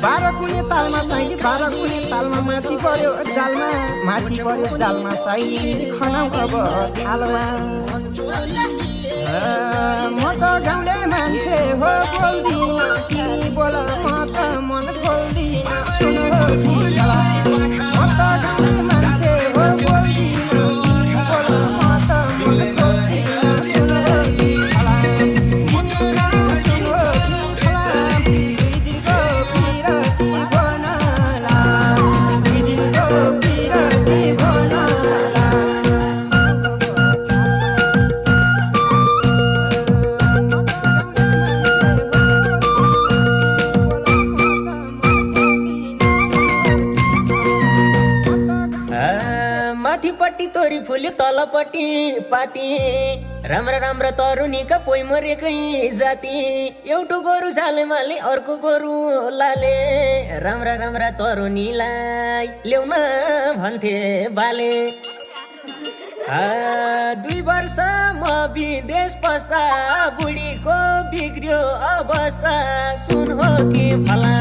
बाह्र कुने तालमा साइली 12 कुने तालमा माछी पर्यो जालमा माछी पर्यो जालमा साइली खनाउ अब थालमा म त गाउँले मान्छे हो बोल्दिन तिमी बोल म त मन खोल्दिन सुन हो तिमीला म त गाउँले मान्छे हो बोल्दिन तिमी बोल म त मन खोल्दिन सुन हो तिमीला जिनेला सुन हो तिमीला दुई दिनको पिरती बनला दुई दिनको पिरती बनला माथिपट्टि तोरी फुल्यो तलपट्टि पाती राम्रा राम्रा तरुनीका पोइ मरेकै जाति एउटो गोरु सालेमाले अर्को गोरु लाले राम्रा राम्रा तरुनीलाई ल्याउन भन्थे बाले 2 वर्ष म विदेश पस्दा बुढीको बिग्रियो अवस्था सुन हो कि फला